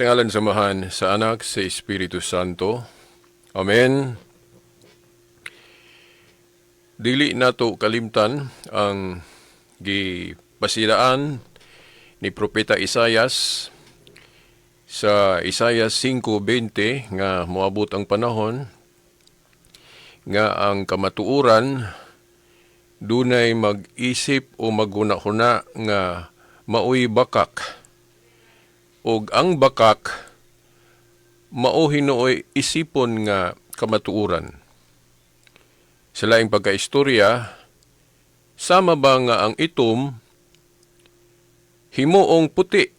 Sa ngalan sa Amahan, sa Anak, sa Espiritu Santo. Amen. Dili nato kalimtan ang gipasilaan ni Propeta Isayas sa Isayas 5:20 nga moabot ang panahon nga ang kamatuoran dunay mag-isip o maghuna-huna nga maoy bakak ug ang bakak mao hinuoy isipon nga kamatuoran. Sa laing pagkaistorya, sama ba nga ang itom himuong puti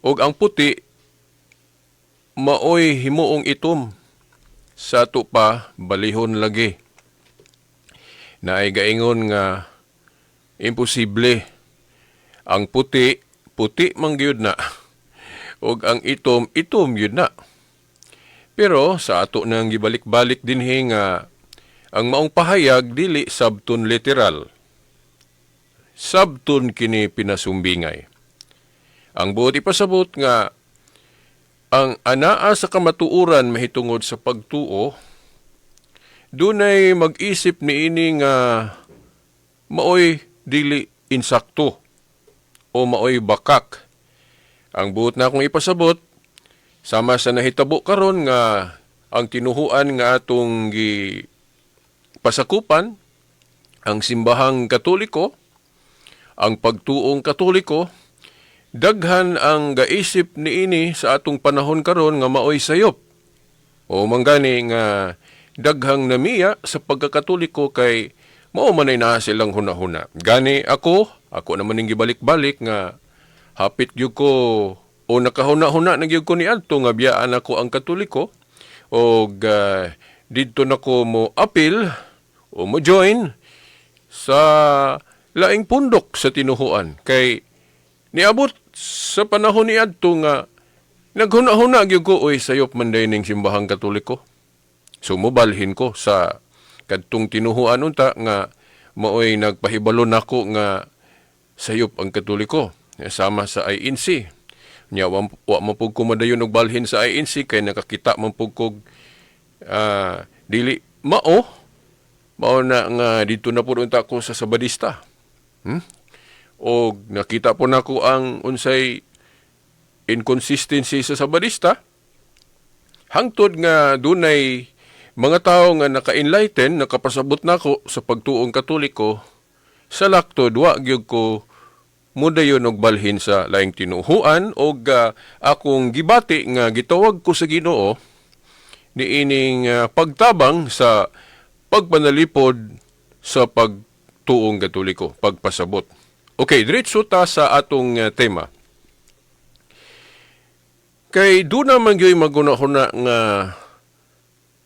ug ang puti maoy himuong itom? Sa ato pa, balihon lagi. Naay gaingon nga imposible. Ang puti, puti man gyud na. Ug ang itom, itom gyud na. Pero sa ato nang gibalik-balik dinhi nga ang maong pahayag dili sabton literal. Sabton kini pinasumbingay. Ang buot ipasabot nga ang anaa sa kamatuoran mahitungod sa pagtuo, dunay mag-isip niini nga maoy dili insakto o maoy bakak. Ang buot na akong ipasabot, sama sa nahitabo karon nga ang tinuhuan nga atong gi pasakupan, ang Simbahang Katoliko, ang pagtuong Katoliko, daghan ang gaisip niini sa atong panahon karon nga maoy sayop. O manggani nga daghang namiya sa pagkakatoliko kay mao man ay naa silang hunahuna. Gani ako, ako naman ning gibalik-balik nga hapit gyud ko o nakahuna-huna na gyud ko niadto nga biyaan ako ang Katoliko og didto nako mo apil o mo join sa laing pundok sa tinuhuan kay niabot sa panahon niadto nga naghuna-huna gyud ko, "Oy, sayop man day ning Simbahang Katoliko." So mobalhin ko sa kadtong tinuhuan unta nga maoy nagpahibalo nako nga sayop ang Katoliko, sama sa INC. Nya wa man pud ko madayon og balhin sa INC kay nakakita man pud kog dili mao mao na nga dito na pud unta ko sa Sabadista. Og nakita po nako ang unsay inconsistency sa Sabadista hangtod nga dunay mga tao nga naka-enlighten, nakapasabot nako sa pagtuong Katoliko. Sa laktod, wa gyud ko mudayon og balhin sa laing tinuhuan og akong gibati nga gitawag ko sa Ginoo niining pagtabang sa pagpanalipod sa pagtuong Katoliko, pagpasabot. Okay, diretso ta sa atong tema. Kay doon naman gyud maghuna-huna nga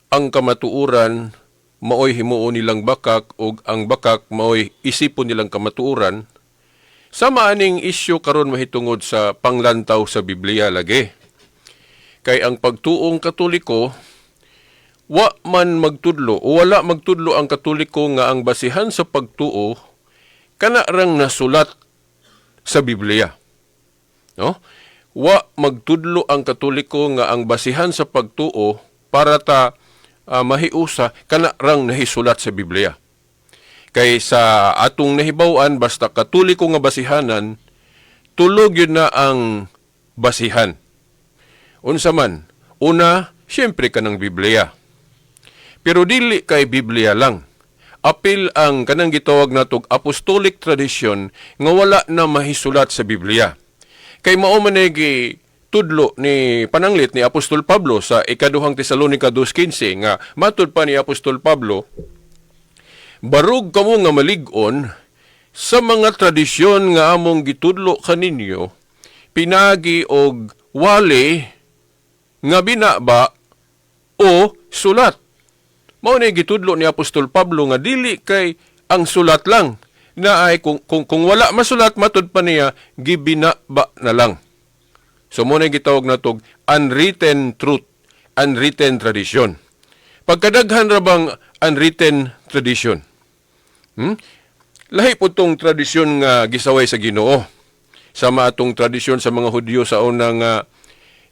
ang kamatuoran maoy himuon nilang bakak ug ang bakak maoy isipon nilang kamatuoran. Sama aning isyu karon mahitungod sa panglantaw sa Biblia lagi. Kay ang pagtuong Katoliko, wa man magtudlo o wala magtudlo ang Katoliko nga ang basihan sa pagtuo kana rang nasulat sa Biblia. No? Wa magtudlo ang Katoliko nga ang basihan sa pagtuo para ta mahiusa kana rang nahisulat sa Biblia. Kay sa atong nahibaw-an, basta Katoliko nga basihanan, tulo gyud na ang basihan. Unsa man? Una, siyempre kanang Biblia. Pero dili kay Biblia lang. Apil ang kanang gitawag natog apostolic tradition nga wala na mahisulat sa Biblia. Kay mao man ay tudlo ni pananglit ni Apostol Pablo sa Ikaduhang Tesalonika 2:15 nga matud pa ni Apostol Pablo, "Barug kamo nga malig-on sa mga tradisyon nga among gitudlo kaninyo pinagi og wali nga binaba o sulat." Mao na gitudlo ni Apostol Pablo nga dili kay ang sulat lang na ay kung wala masulat, matud pa niya, gibinaba na lang. So mao na gitawag natog unwritten truth, unwritten tradition. Pagkadaghan ra bang unwritten tradition? Lahi po tong tradisyon nga gisaway sa Ginoo. Sama atong tradisyon sa mga Hudyo sa unang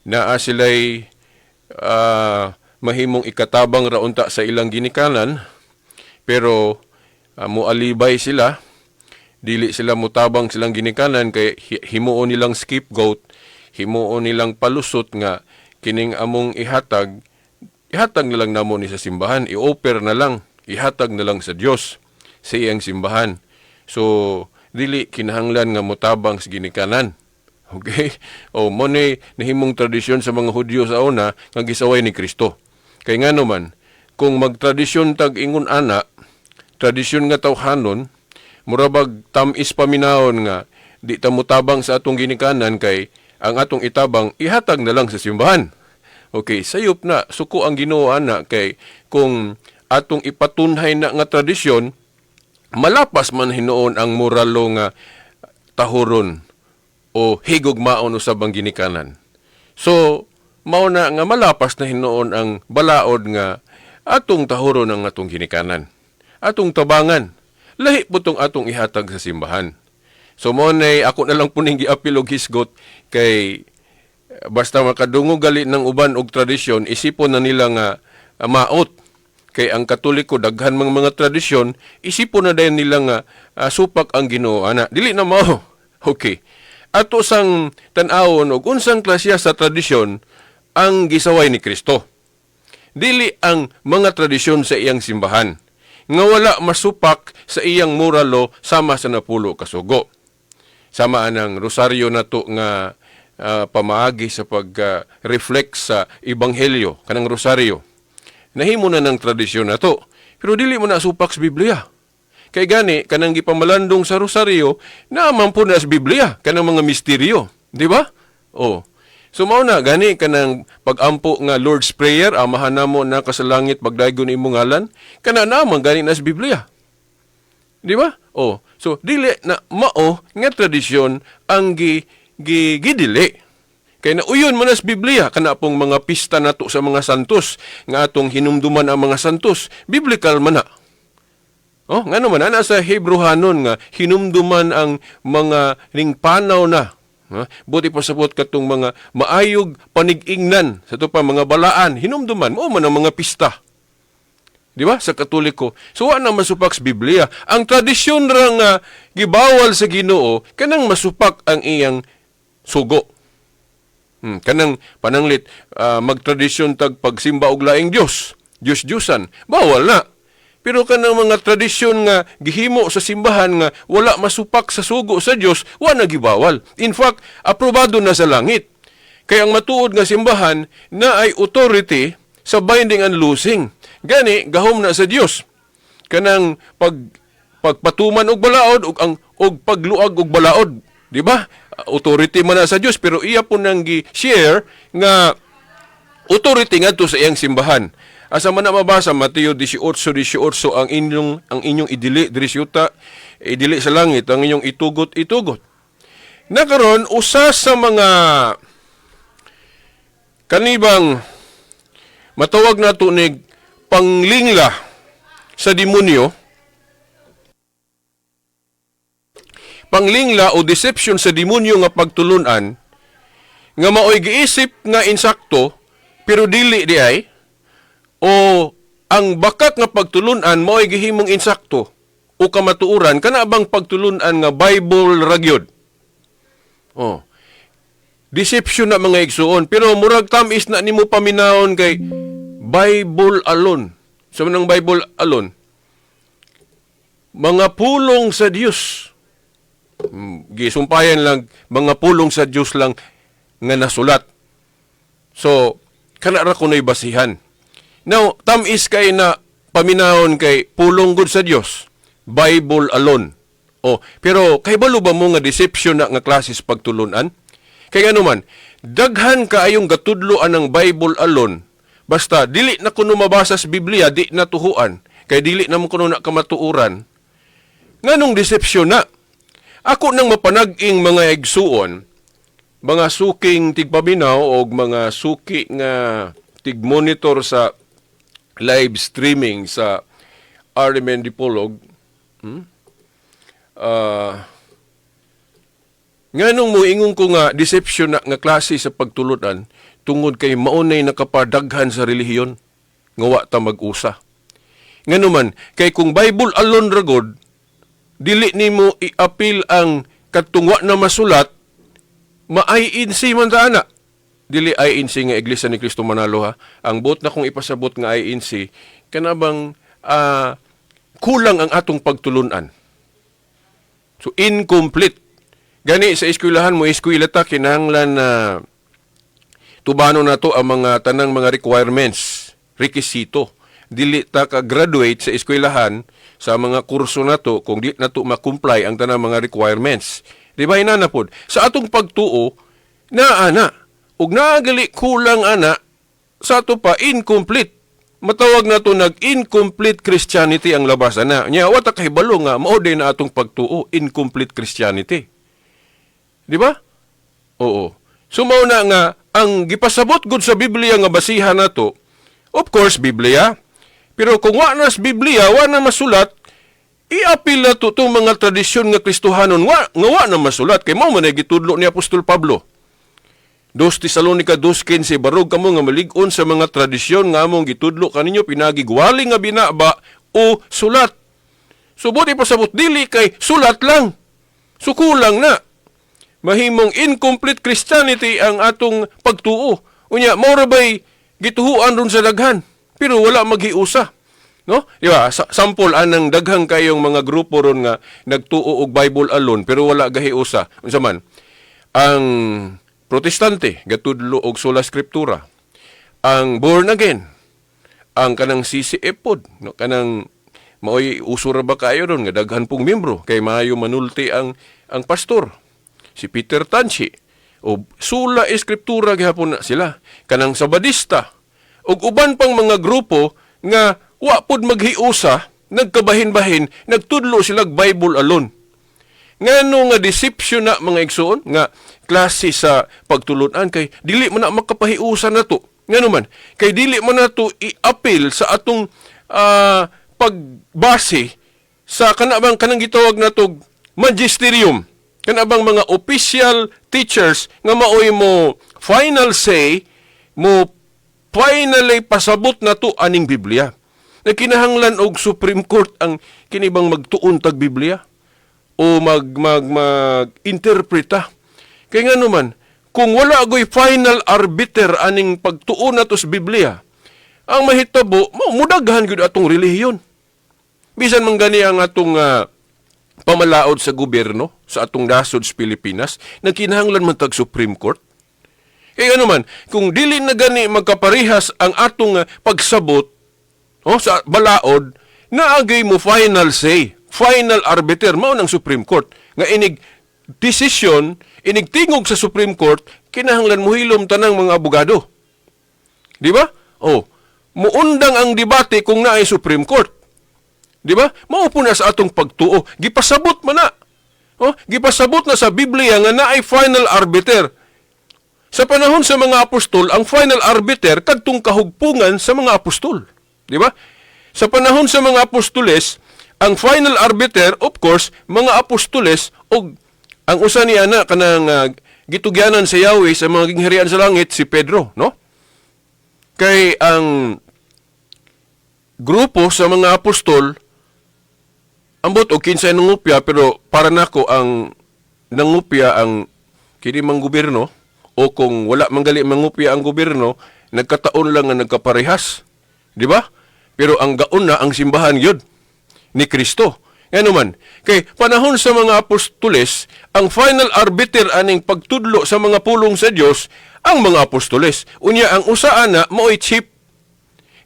Naa sila'y mahimong ikatabang ra unta sa ilang ginikanan, pero mualibay sila, dili sila mutabang silang ginikanan kay himuon nilang scapegoat, himuon nilang palusot nga kining among ihatag, ihatag na lang namo ni sa simbahan, i-offer na lang, ihatag na lang sa Dios sa iyang simbahan. So dili kinahanglan nga motabang sa ginikanan. Okay? O mao ni nahimong tradisyon sa mga Hudyo sa una nga gisaway ni Kristo. Kay ngano man, kung magtradisyon tag ingon ana, tradisyon nga tawhanon, murabag tam-is paminawon nga di ta motabang sa atong ginikanan kay ang atong itabang ihatag na lang sa simbahan. Okay, sayop na suko ang Ginoo ana, kay kung atong ipatunhay na nga tradisyon, malapas man hinuon ang moralo nga tahuron o higugmaon usab ang ginikanan. So, mao na nga malapas na hinuon ang balaod nga atong tahuron ang atong ginikanan. Atong tabangan. Lahi po tong atong ihatag sa simbahan. So mao na ako na lang po ning giapil og hisgot kay basta makadungog gali ng uban og tradisyon, isipon na nila nga maot. Kay ang Katoliko daghan mang mga tradisyon, isipon na dayon nila nga supak ang Ginoo ana. Dili na mao. Okay. Ato sang tan-awon og unsang klasya sa tradisyon ang gisaway ni Kristo. Dili ang mga tradisyon sa iyang simbahan nga wala masupak sa iyang moralo sama sa napulo ka sugo. Sama anang rosaryo nato nga pamaagi sa pag-reflect sa ebanghelyo, kanang rosaryo. Nahimo na ng tradisyon nato, pero dili mo na supak sa Biblia. Kay gani kanang gipamalandong sa rosaryo, naa man po na sa Biblia kanang mga misteryo, di ba? Oh. So mao na gani kanang pag-ampo nga Lord's Prayer, "Amahan namo na ka sa langit, pagdaygon imong ngalan," kana naman gani na sa Biblia. Di ba? Oh, so dili na mao nga tradisyon ang gi, gi gidili. Kay nauyon man na sa Biblia kana pong mga pista nato sa mga santos nga atong hinumduman ang mga santos, biblical man na. Oh, ngano man ana sa Hebrehanon nga hinumduman ang mga ningpanaw na. Ha? Buti pasabot katong mga maayog panig-ingnan sa to pa mga balaan, hinumduman mao man ang mga pista. Di ba? Sa Katoliko. So, wa na masupak sa Biblia. Ang tradisyon ra nga gibawal sa Ginoo, kanang masupak ang iyang sugo. Kanang pananglit magtradisyon tag pagsimba og laing Dios, Dios-Diyosan, bawal na. Pero kanang mga tradisyon nga gihimo sa simbahan nga wala masupak sa sugo sa Dios, wa na gibawal. In fact, aprobado na sa langit. Kaya ang matuod nga simbahan na ay authority sa binding and loosing. Gani gahom na sa Dios. Kanang pagpatuman og balaod ug ang og pagluag og balaod, di ba? Authority man na sa Dios, pero iya po nang gi-share nga authority ngadto sa iyang simbahan. Asa man na mabasa? Mateo 18:18, ang inyong idili diri sa yuta, idili sa langit, ang inyong itugot, itugot. Nakaron usa sa mga kanibang matawag nato ni panglingla sa demonyo, panglingla o deception sa demonyo nga pagtulunan nga maoy giisip nga insakto pero dili di ay, o ang bakak nga pagtulunan maoy gihimong insakto o kamatuoran, kana bang pagtulunan nga Bible ra gyud. Oh. Deception na, mga igsuon, pero murag tam-is na nimo paminawon kay Bible alone. Sa manang Bible alone, mga pulong sa Dios. Gisumpayan lang mga pulong sa Dios lang nga nasulat. So, kana ra kuno'y basihan. Now, tam-is kay na paminawon kay pulong gud sa Dios. Bible alone. Oh, pero kay balo ba mo nga deception na nga klase sa pagtulunan? Kay ano man, daghan kaayong gatudlo anang Bible alone. Basta dili na kuno mabasa sa Biblia, di na tuhuan. Kay dili na mo kuno na kamatuoran. Nganong deception na? Ako nang mapanag-ing, mga igsuon, mga suking tigpaminaw o mga suki nga tig-monitor sa live streaming sa RMN Dipolog, Nganong moingon ko nga deception na nga klase sa pagtulunan, Tungod kay maunay nakapadaghan sa relihiyon nga wa ta mag-usa. Ngano man, kay kung Bible alone ra gud, dili nimo i-appeal ang kadtong wa na masulat, ma-INC man ta ana. Dili INC nga Iglesia ni Cristo Manalo ha. Ang buot na kong ipasabot nga INC, kana bang kulang ang atong pagtulunan. So incomplete. Gani sa eskwelahan mo eskwela ta, kinahanglan na tubano na to ang mga tanang mga requirements, rekisito. Dili ta ka graduate sa eskwelahan sa mga kurso nato kung di nato ma-comply ang tanang mga requirements. Di ba inana pod? Sa atong pagtuo, naa na. Ug naagali kulang ana sa ato pa, incomplete. Matawag na to nag-incomplete Christianity ang labas ana. Nya wa ta kahibalo nga mao din na atong pagtuo, incomplete Christianity. Di ba? Oo. So mao na nga ang gipasabot gud sa Biblia nga basihan nato, of course Biblia. Pero kung wa na sa Biblia, wa na masulat, i-appeal na to itong mga tradisyon nga Kristohanon nga wa na masulat kay mao man ay gitudlo ni Apostol Pablo. 2 Tesalonica 2:15, "Barog kamo nga malig-on sa mga tradisyon nga among gitudlo kaninyo pinaagi wali nga binaba o sulat." So buot ipasabot, dili kay sulat lang. So kulang na. Mahimong incomplete Christianity ang atong pagtuo. Unya, mao ra bay gituhuan ron sa daghan, pero wala maghiusa. No? Di ba? Sample anang daghang kayong mga grupo ron nga nagtuo og Bible alone pero wala gahiusa. Unsa man? Ang Protestante gatudlo og sola scriptura. Ang born again, ang kanang CCF pod, no, kanang maoy uso ra ba kayo ron nga daghan pong membro kay maayo manulti ang pastor si Peter Tanchi, o sola escritura gihapon na sila, kanang Sabadista ug uban pang mga grupo nga wa pod maghiusa, nagkabahin-bahin, nagtudlo sila Bible alone. Ngano nga deception na, mga igsoon, nga klase sa pagtulunan, kay dili man na makapahiusa nato. Ngano man kay dili man nato i-appeal sa atong pagbase sa kana bang kanang gitawag natog magisterium, kana bang mga official teachers nga maoy mo final say, mo finally pasabot nato aning Biblia. Nagkinahanglan og Supreme Court ang kini bang magtuon tag Biblia o mag mag mag interpreta. Kay ngano man, kung wala agoy final arbiter aning pagtuon nato sa Biblia, ang mahitabo mo mudaghan gyud atong relihiyon. Bisan man gani ang atong pamalaod sa gobyerno sa atong nasod sa Pilipinas, nagkinahanglan man tag Supreme Court. Kay ano man, kung dili na gani magkaparehas ang atong pagsabot, oh, sa balaod, naagay mo final say, final arbiter, mao ng Supreme Court. Nga inig decision, inig tingog sa Supreme Court, kinahanglan mo hilom tanang mga abogado. Di ba? Oh, muundang ang debate kung naay Supreme Court. Di ba? Mao po na sa atong pagtuo. Gipasabot man na. Oh, gipasabot na sa Biblia nga naay final arbiter. Sa panahon sa mga apostol, ang final arbiter kadtong kahugpungan sa mga apostol. Di ba? Sa panahon sa mga apostoles, ang final arbiter, of course, mga apostoles og ang usa ni ana kanang gitugyanan sa Yahweh sa mga gingharian sa langit, si Pedro, no? Kay ang grupo sa mga apostol, ambot og kinsay nangupya, pero para nako ang nangupya ang kini mang gobyerno, o kung wala man gali mangupya ang gobyerno, nagkataon lang nga nagkaparehas, di ba? Pero ang gaon na ang simbahan gyud ni Kristo. Ngano man kay panahon sa mga apostoles, ang final arbiter aning pagtudlo sa mga pulong sa Dios ang mga apostoles. Unya ang usa ana maoy chief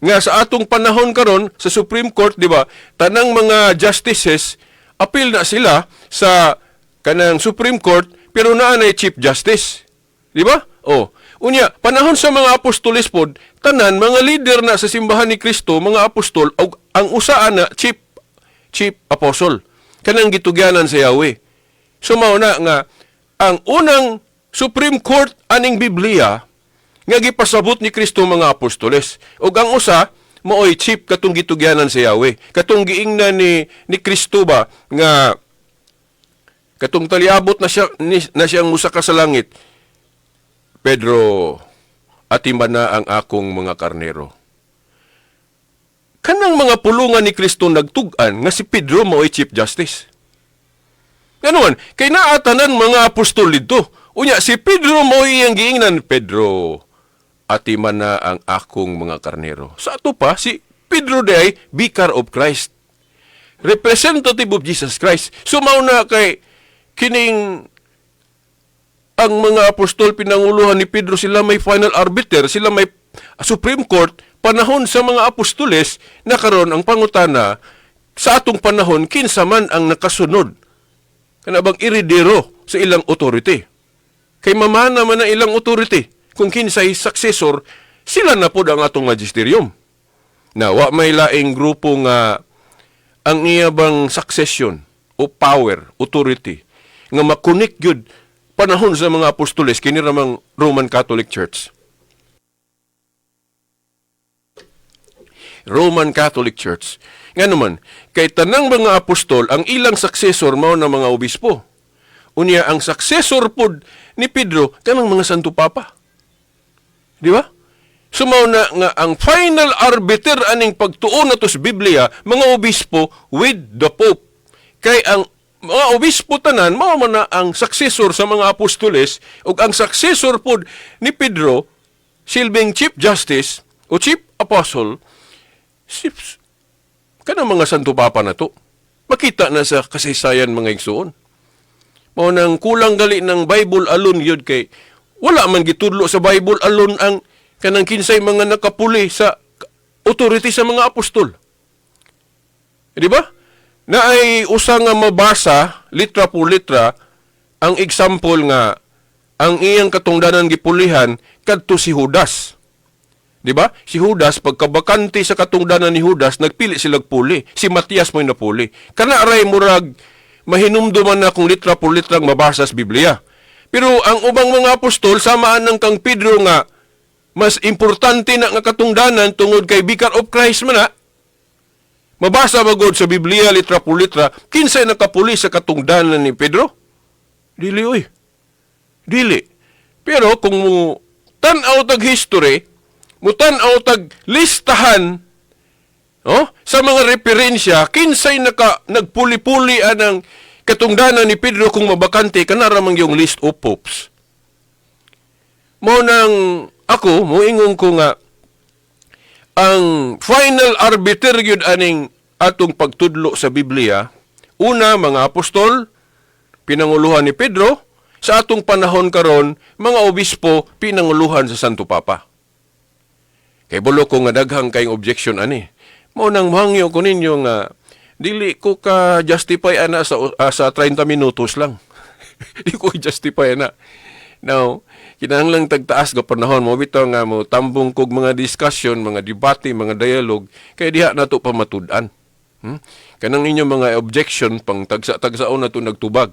nga sa atong panahon karon sa Supreme Court, di ba? Tanang mga justices appeal na sila sa kanang Supreme Court, pero naa nay Chief Justice, di ba? Oh. Unya panahon sa mga apostoles pod, tanan mga leader na sa simbahan ni Kristo mga apostol og ang usa ana chief chief apostle, kanang gitugyanan sa Yahweh. So mao na nga ang unang Supreme Court aning Biblia nga gipasabot ni Kristo mga apostoles. Ug ang usa maoy chief, katong gitugyanan sa Yahweh. Katong giingnan ni Kristo ba nga katong taliabot na siya ni, na siyang musaka sa langit. "Pedro, Atimana ang akong mga karnero." Kanang mga pulungan ni Kristo nagtug-an nga si Pedro mao'y Chief Justice. Ganon, kay naa tanan mga apostol dito. Unya, si Pedro mao'y iyang giingnan, "Pedro, atimana ang akong mga karnero." Sa ato pa, si Pedro diay, Vicar of Christ. Representative of Jesus Christ. So mao na kay kining ang mga apostol pinanguluhan ni Pedro, sila may final arbiter, sila may Supreme Court panahon sa mga apostoles. Na karon ang pangutana sa atong panahon, kinsa man ang nakasunod kana bang eredero sa ilang authority? Kay mamana man ang ilang authority kung kinsay successor, sila na pod ang atong magisterium. Na wa may laing grupo nga ang iya bang succession o power, authority nga makonek gyud panahon sa mga apostoles, kini ramang Roman Catholic Church. Roman Catholic Church. Nga naman, kay tanang mga apostol, ang ilang successor mao na mga obispo. Unya, ang successor pod ni Pedro, kanang mga Santo Papa. Di ba? So mao na nga ang final arbiter aning pagtuon nato sa Biblia, mga obispo with the Pope. Kay ang mga obispo tanan mao man na ang successor sa mga apostoles, ug ang successor pod ni Pedro, silbing Chief Justice o Chief Apostle, si kanang mga Santo Papa na to. Makita na sa kasaysayan, mga igsuon. Mao nang kulang gali ng Bible alone yun, kay wala man gitudlo sa Bible alone ang kanang kinsay mga nakapuli sa authority sa mga apostol. Di ba? Na ay usa nga mabasa litra po litra ang example nga ang iyang katungdanan gipulihan kadto si Judas. Di ba? Si Judas, pagkabakante sa katungdanan ni Judas, nagpili sila puli. Si Matias mo'y napuli. Kana ray murag mahinumduman na kung litra po litrang mabasa sa Biblia. Pero ang ubang mga apostol, samaan ng kang Pedro nga mas importante na nga katungdanan tungod kay Vicar of Christ man na, mabasa ba gud sa Biblia litra po litra kinsay nakapuli sa katungdanan ni Pedro? Dili oy. Dili. Pero kung mo tan-aw tag history, mo tan-aw tag listahan, oh, sa mga referensya, kinsay naka nagpuli-puli anang katungdanan ni Pedro kung mabakante, kana ra man yung list of popes. Mao nang ako moingon ko nga ang final arbiter gyud aning atong pagtudlo sa Biblia, una, mga apostol pinanguluhan ni Pedro, sa atong panahon karon, mga obispo pinanguluhan sa Santo Papa. Kay bulo ko nga daghang kayong objection ani. Mao nang mohangyo ko ninyo nga dili ko ka justify ana sa 30 minutos lang. Di ko justify ana. Now, kinahanglang tagtaas ga panahon mo bitaw nga mo tambong kog mga discussion, mga debate, mga dialogue, kay diha nato pamatud-an. Kanang inyong mga objection pang tagsa-tagsaon nato nagtubag.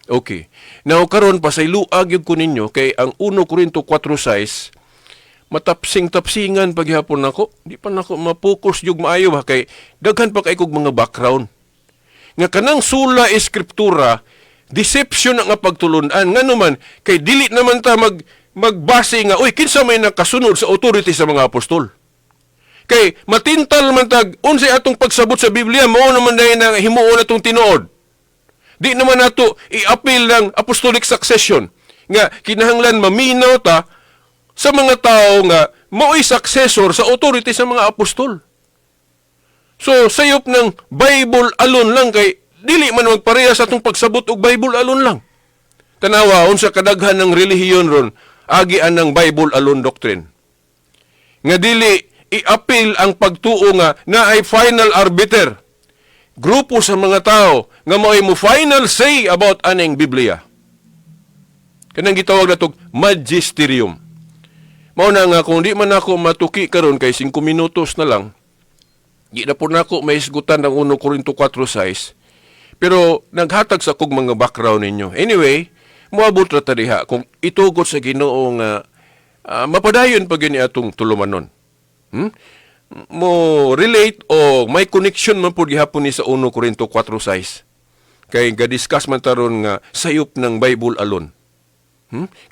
Okay. Now karon pasayloa gyud ko ninyo kay ang 1 Corinto 4:6, matapsing-tapsingan paghapon nako. Di pa nako ma-focus jug maayo ba kay daghan pa kay kog mga background. Nga kanang sola escriptura, deception na nga pagtulunan. Ngano man, kay dili naman ta magbase nga, uy, kinsa may nakasunod sa authority sa mga apostol. Kay matintal man tag unsay atong pagsabot sa Biblia, mao naman dahil na himuon atong tinuod. Di naman nato i-appeal ng apostolic succession nga kinahanglan maminaw ta sa mga tao nga mao'y successor sa authority sa mga apostol. So sayop ng Bible alone lang, kay dili man magpareha sa atong pagsabot og Bible alone lang. Tanawa unsa kadaghan ng relihiyon ron agian ng Bible alone doctrine. Nga dili i-appeal ang pagtuo nga naay final arbiter. Grupo sa mga tao nga mao'y mo final say about aning Biblia. Kanang gitawag natog magisterium. Mao na nga kung di man ako matuki karon kay 5 minutos na lang, di na po nako mahisgutan ang 1 Corinto 4:6. Pero naghatag sa kog mga background ninyo. Anyway, moabot ra ta diha kung itugot sa Ginoo nga mapadayon pa gyud ni atong tulumanon. Mo relate o may connection man pud gihapon ni sa 1 Corinto 4:6. Kay ga-discuss man taron nga sayop ng Bible alone.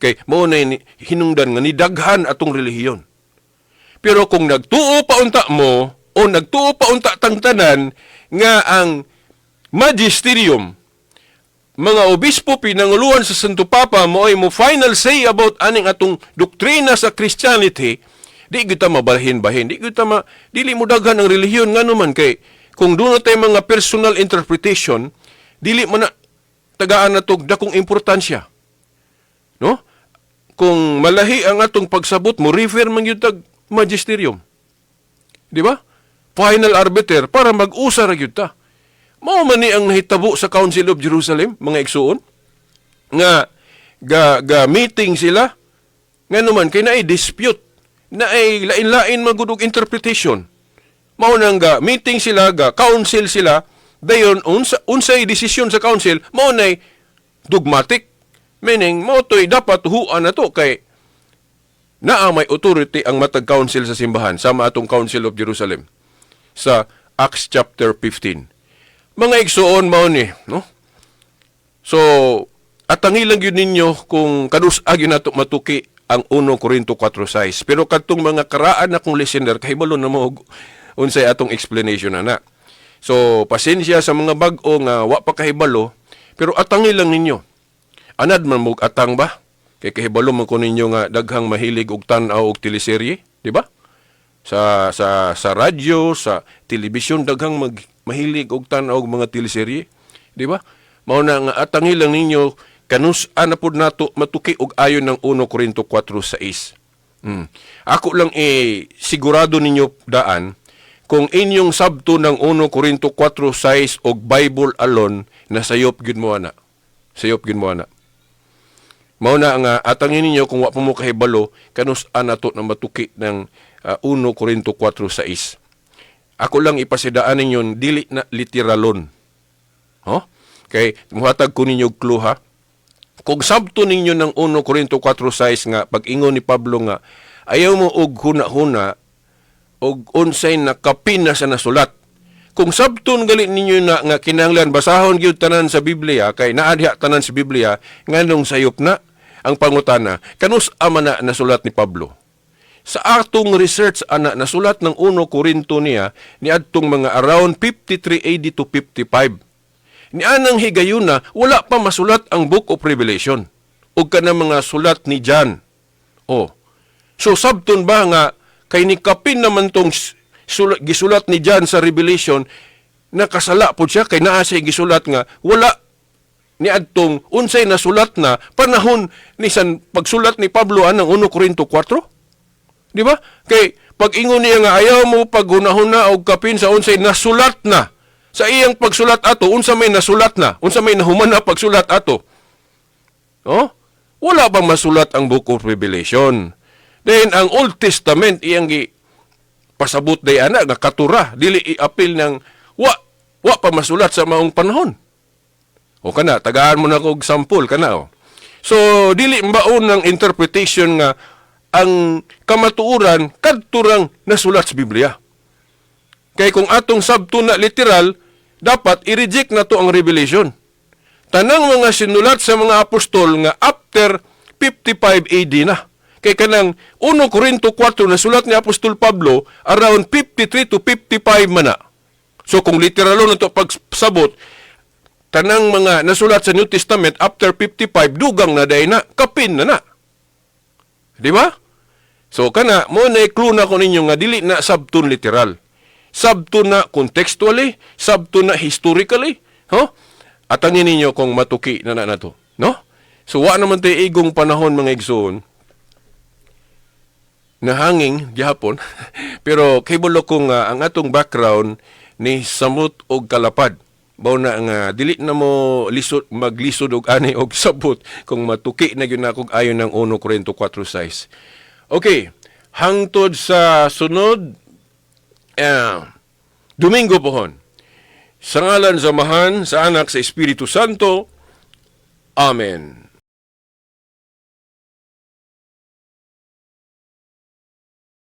Kay mao na hinungdan nga nidaghan atong relihiyon. Pero kung nagtuo pa unta mo o nagtuo pa unta tang tanan nga ang magisterium, mga obispo pinanguluhan sa Santo Papa, mo ay mo final say about aning atong doktrina sa Christianity, di kita mabalhin-bahin, di kita ma, dili mo daghan ang relihiyon. Ngano man? Kay kung duna tay mga personal interpretation, dili man na tagaan na tog dakong importansya, no? Kung malahi ang atong pagsabot, mo refer man gyud tag magisterium, di ba? Final arbiter para mag-usa ra gyud ta. Mao man ni ang nahitabo sa Council of Jerusalem, mga igsuon, nga ga meeting sila. Ngano man? Kay naay dispute, naay lain-lain magud og interpretation. Mao nang ga meeting sila, ga council sila, dayon unsay desisyon sa council, mao nay dogmatic. Meaning mao to'y dapat huan na to kay naa may authority ang matag council sa simbahan, sama atong Council of Jerusalem sa Acts chapter 15. Mga igsuon, mao ni, no? So, atangi lang yun ninyo kung kanus-a gyud nato matuki ang 1 Corinto 4:6. Pero kadtong mga karaan na kong listener, kahibalo na mo og unsay atong explanation ana. So, pasensya sa mga bag-o nga wa pa kahibalo, pero atangi lang ninyo. Anad man mo atang ba? Kay kahibalo man ko ninyo nga daghang mahilig og tan-aw og teleserye, di ba? Sa radyo, sa telebisyon, daghang mahilig og tan-aw og mga teleserye, di ba? Mao na nga atangi lang ninyo kanus-a na pud nato matuki og ayon ng 1 Corinto 4:6. Ako lang eh sigurado ninyo daan, kung inyong sabto ng 1 Corinto 4:6 og Bible alone, nasayop gyud mo ana. Sayop gyud mo ana. Mao na nga atangin ninyo kung wa pa mo kahibalo kanus-a nato na matuki ng 1 Corinto 4:6. Ako lang ipasidaan ninyo, dili na literalon. Ho? Kay muhatag ko ninyo og clue ha. Kung sabto ninyo ng 1 Corinto 4:6 nga pag-ingon ni Pablo nga ayaw mo og huna-huna og unsay nakapin na sa nasulat. Kung sabton gali ninyo na nga kinahanglan basahon gyud tanan sa Biblia kay naa diha tanan sa Biblia, nganong sayop na? Ang pangutana, kanus-a man na nasulat ni Pablo? Sa atong research ana, nasulat ng 1 Corinto niya niadtong mga around 53 AD to 55. Ni anang higayuna, wala pa masulat ang Book of Revelation ug kanang mga sulat ni John. Oh. So sabton ba nga kay ni kapin naman tong gisulat ni John sa Revelation, nakasala po siya kay naa siya gisulat nga wala ni adtong unsay nasulat na panahon ni san pagsulat ni Pablo anang 1 Corinto 4? Di ba? Kay pag ingon niya nga ayaw mo paghunahuna og kapin sa unsay nasulat na. Sa iyang pagsulat ato, unsa may nasulat na? Unsa may nahuman na pagsulat ato? Oh? Wala bang masulat ang Book of Revelation? Then ang Old Testament, iyang gi pasabot day ana nga katura, dili iapil ng wa pa masulat sa maong panahon. O kana, tagaan mo na kog sample kana oh. So dili maon ng interpretation nga ang kamatuoran kadto rang nasulat sa Biblia. Kay kung atong sabto na literal, dapat i-reject na to ang Revelation. Tanang mga sinulat sa mga apostol nga after 55 AD na. Kay kanang 1 Corinto 4 na sulat ni Apostol Pablo around 53 to 55 man na. So kung literalo na to pagsabot, tanang mga nasulat sa New Testament after 55, dugang na day na, kapin na na. Di ba? So kana mo na clue na ko ninyo nga dili na sabton literal. Sabton na contextually, sabton na historically, ho? Atangin ninyo kung matuki na na nato, no? So wa naman tay igong panahon, mga igsoon, nahanging gihapon, pero kabalo ko nga ang atong background ni samot og kalapad. Mao na nga dili na mo lisod maglisod og ani og sabot kung matuki na gyud nako ayon ng 1 Corinto 4:6. Okay, hangtod sa sunod Domingo pohon. Sa ngalan sa Amahan, sa Anak, sa Espiritu Santo. Amen.